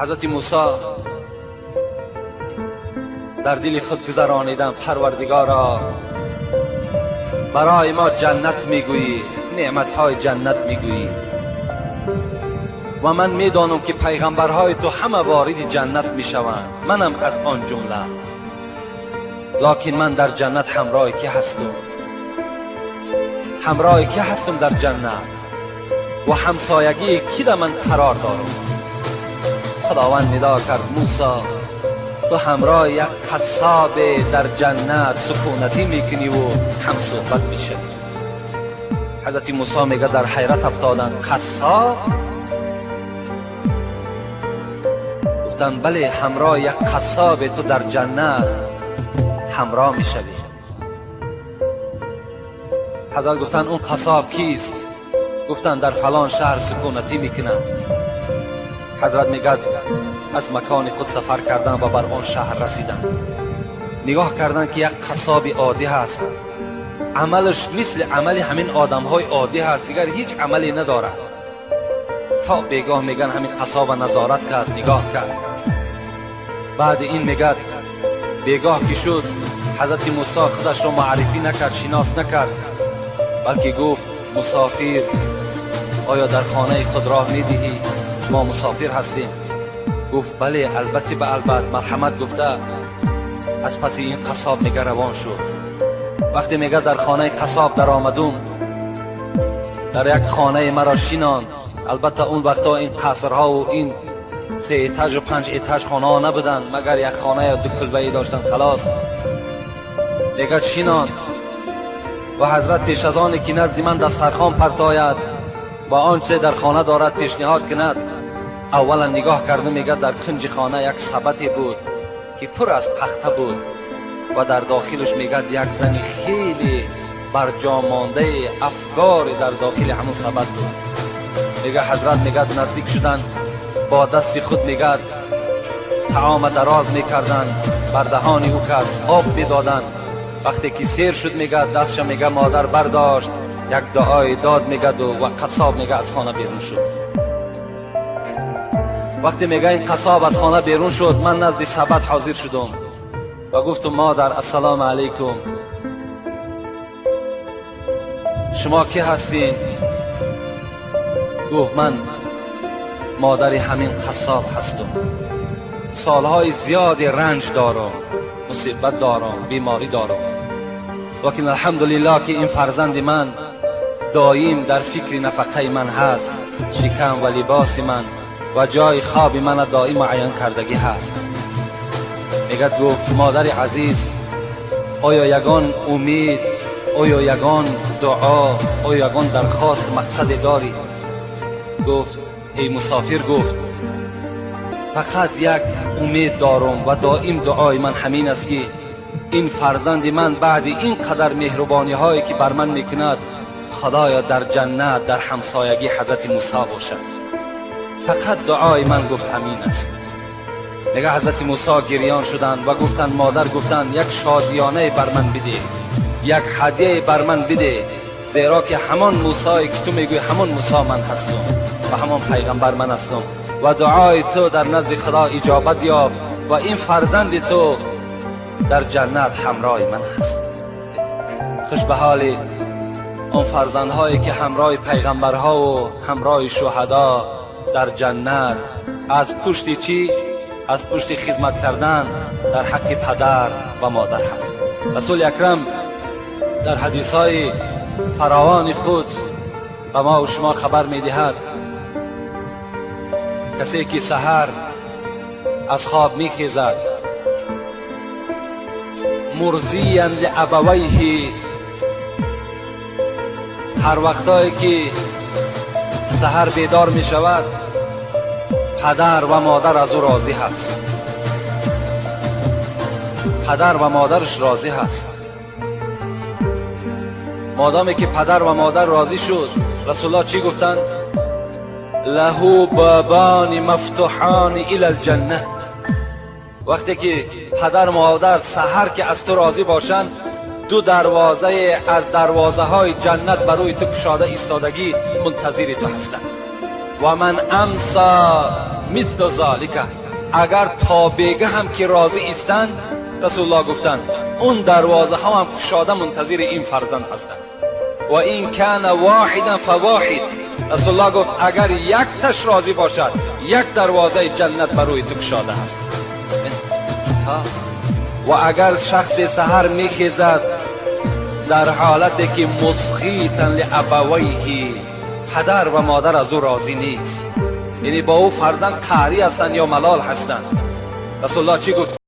ҳазрати Мусо дар дили худ гузаронидан: Парвардигоро, барои мо ҷаннат мегӯӣ, неъматҳои ҷаннат мегӯӣ ва ман медонам ки пайғамбарҳои ту ҳама вориди ҷаннат мешаванд, манам аз он ҷумла, локин ман дар ҷаннат ҳамроҳи кӣ ҳастам? Ҳамроҳи кӣ ҳастам дар ҷаннат ва ҳамсоягии кӣ дар ман қарор дорам? Худованд нидо кард: Мусо, ту ҳамроҳи як қассоб дар ҷаннат сукунатӣ мекунӣ ва ҳамсуҳбат мешавӣ. ҳазрати Мусо мегӯяд дар ҳайрат афтоданд. Қассоб? Гуфтанд бале, ҳамроҳи як қассоб ту дар ҷаннат ҳамроҳ мешавӣ. ҳазрат гуфтанд он қассоб кист? Гуфтанд дар фалон шаҳр сукунатӣ мекунад. ҳазрат мегӯяд аз макони худ сафар кардам ва бар он шаҳр расидам. Нигоҳ карданд ки як қассоби оддӣ ҳаст, амалаш мисли амали ҳамин одамҳои оддӣ ҳаст, дигар ҳеҷ амале надорад. То бегоҳ мегӯянд ҳамин қассоба назорат кард, нигоҳ кард. Баъди ин мегӯяд бегоҳ ки шуд, ҳазрати Мусо худашро муаррифӣ накард, шинос накард, балки гуфт: мусофир, оё дар хонаи худ роҳ медиҳӣ? Мо мусофир ҳастем. Гуфт бале, албатта, ба албат, марҳамат гуфта аз паси ин қассоб мега равон шуд. Вақте мега дар хонаи қассоб даромадум, дар як хонаи маро шинонд. Албатта он вақтҳо ин қасрҳову ин се этажу панҷ этаж хонаҳо набуданд, магар як хона ё ду кулбае доштанд, халос. Мегӯяд шинонд ва ҳазрат пеш аз оне ки назди ман дастархон партояд ва он чизе дар хона дорад пешниҳод кунад, аввалан нигоҳ карда мегӯяд дар кунҷи хона як сабате буд ки пур аз пахта буд ва дар дохилаш мегӯяд як зани хеле барҷомондаи афгоре дар дохили ҳамон сабат буд. Мегӯяд ҳазрат мегӯяд наздик шуданд, бо дасти худ мегӯяд таома дароз мекарданд, бар даҳони ӯ кас об медоданд. Вақте ки сер шуд, мегӯяд дастша мегӯяд модар бардошт, як дуои дод мегӯяду ва қассоб мегӯяд аз хона берун шуд. Вақте мегӯяд ин қассоб аз хона берун шуд, ман назди сабат ҳозир шудум ва гуфтум: модар, ассалому алайкум, шумо кӣ ҳастед? Гуфт ман модари ҳамин қассоб ҳастум, солҳои зиёди ранҷ дорам, мусибат дорам, беморӣ дорам, лекин алҳамдулиллоҳ ки ин фарзанди ман доим дар фикри нафақаи ман ҳаст, шикам ва либоси ман ва ҷои хоби мана доим муайян кардагӣ ҳаст. Мегӯяд гуфт модари азиз, оё ягон умед, оё ягон дуо, оё ягон дархост мақсаде дорӣ? Гуфт эй мусофир, гуфт фақат як умед дорам ва доим дуои ман ҳамин аст ки ин фарзанди ман баъди ин қадар меҳрубониҳое ки бар ман мекунад, худоё дар ҷаннат дар ҳамсоягӣ ҳазрати Мусо бошад. Фақат дуои ман гуфт ҳамин аст. Мега ҳазрати Мусо гирён шуданд ва гуфтанд модар, гуфтанд як шодиёнае бар ман бидеҳ, як ҳадияе бар ман бидеҳ, зеро ки ҳамон Мусое ки ту мегӯӣ ҳамон Мусо ман ҳастам ва ҳамон пайғамбар ман ҳастам ва дуои ту дар назди Худо иҷобат ёфт ва ин фарзанди ту дар ҷаннат ҳамроҳи ман ҳаст. Хуш ба ҳоли он фарзандҳое ки ҳамроҳи пайғамбарҳову ҳамроҳи шуҳадо дар ҷаннат аз пушти чӣ? Аз пушти хизмат кардан дар ҳаққи падар ва модар ҳаст. Расули акрам дар ҳадисҳои фаровони худ ба мо ва шумо хабар медиҳад: касе ки саҳар аз хоб мехезад, мурзиян лиабавайҳи, ҳар вақтое ки саҳар бедор мешавад, падар ва модар аз ӯ розӣ ҳаст, падар ва модараш розӣ ҳаст. Модоме ки падар ва модар розӣ шуд, расулуллоҳ чӣ гуфтанд? Лаҳу бобони мафтуҳони илал ҷанна. Вақте ки падар модар саҳар ки аз ту розӣ бошанд, ду дарвозае аз дарвозаҳои ҷаннат барои ту кушода истодагӣ мунтазири ту ҳастанд. Ва ман амса مثل ذلك. Агар то бега ҳам ки розӣ истанд, Расулуллоҳ гуфтанд, он дарвозаҳо ҳам кушода мунтазири ин фарзанд ҳастанд. وإن كان واحدا فواحد. Расулуллоҳ гуфт, агар якташ розӣ бошад, як дарвозаи ҷаннат барои ту кушода аст. Ва агар шахсе саҳар мехезад дар ҳолате ки مسخطا لأبويه, падар ва модар аз ӯ розӣ нест, яъне бо ӯ фарзанд қаҳрӣ ҳастанд ё малол ҳастанд, Расулуллоҳ чӣ гуфт?